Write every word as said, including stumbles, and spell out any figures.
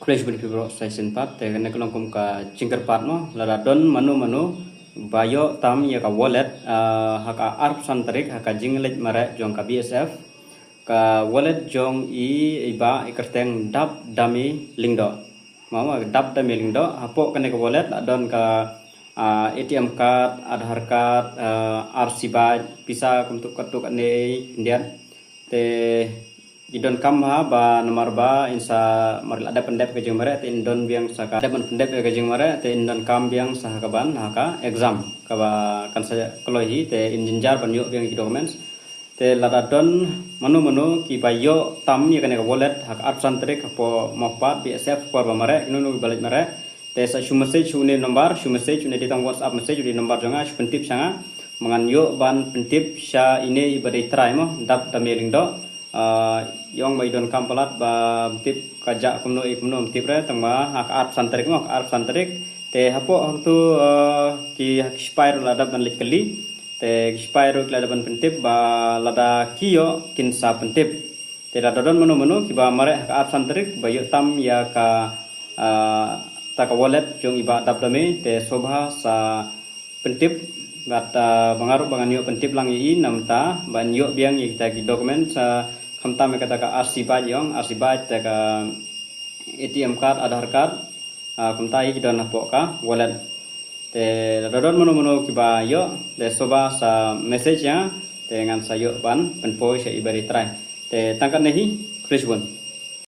Khublei shibun phi baroh sa shisien pat, te kane ka long kum ka jingkyrpad mo, lada don mano mano ba ïoh tam ïa ka wallet, ah, ha ka arphew san tarik, ha ka jingleit mareh jong ka B S F, ka wallet jong i, i bah i kyrteng Dap Dame Lyngdoh. Mo, Dap Dame Lyngdoh, hapoh kane ka wallet la don ka, ah, A T M card, Aadhaar card, ah, R C bike, pisa kumtu katto katne khyndiat. Te i donkam ha ba namar ba in sa mar la dep pyndep ka jingmareh, te in don biang sa ka dep ban pyndep ka jingmareh, te in donkam biang sa ha ka ban ha ka exam kaba kan sa kloi hi, te in jynjar ban ïoh biang ki documents. Te lada don mano mano kiba ïoh tam ïa kane ka wallet ha ka arphew san tarik hapoh Mawkpat B S F por ba mareh, kino kino ba leit mareh, te sa shu message shu une number, shu message une, dei tang WhatsApp message, une number jong nga, shu pyntip sha nga. Ba ngan ïoh ban pyntip sha ine i ba dei trai mo, Dap Dame Lyngdoh. Ah, ïong ba i donkam palat ba pyntip ka jah kumno i kumno, pyntip re, tang ba ha ka arphew san tarik mo, ka arphew san tarik. Te hapoh hangtu, ah, ki, ki sipai ruh la dep ban leit kylli. Te ki sipai ruh ki la dep ban pyntip ba lada ki ïoh kin sa pyntip. Te lada don mano mano kiba mareh ha ka arphew san tarik ba ïoh tam ïa ka, ah, ta ka wallet jong i bah Dap Dame, te sngewbha sa pyntip bad, ah, ba nga ruh ba ngan ïoh pyntip lang ïa i namar ba ngan ïoh biang ïa kita ki documents, ah, khamtam ïa kata ka R C bike, ïong R C bike, te ka A T M card, Aadhaar card, ah, kumta hi ki don hapoh ka wallet. Te lada don mano mano kiba ïoh, te sngewbha sa message ïa nga, te ngan sa ïoh ban pynpoi sha i ba dei trai. Te tang katne hi, khublei shibun.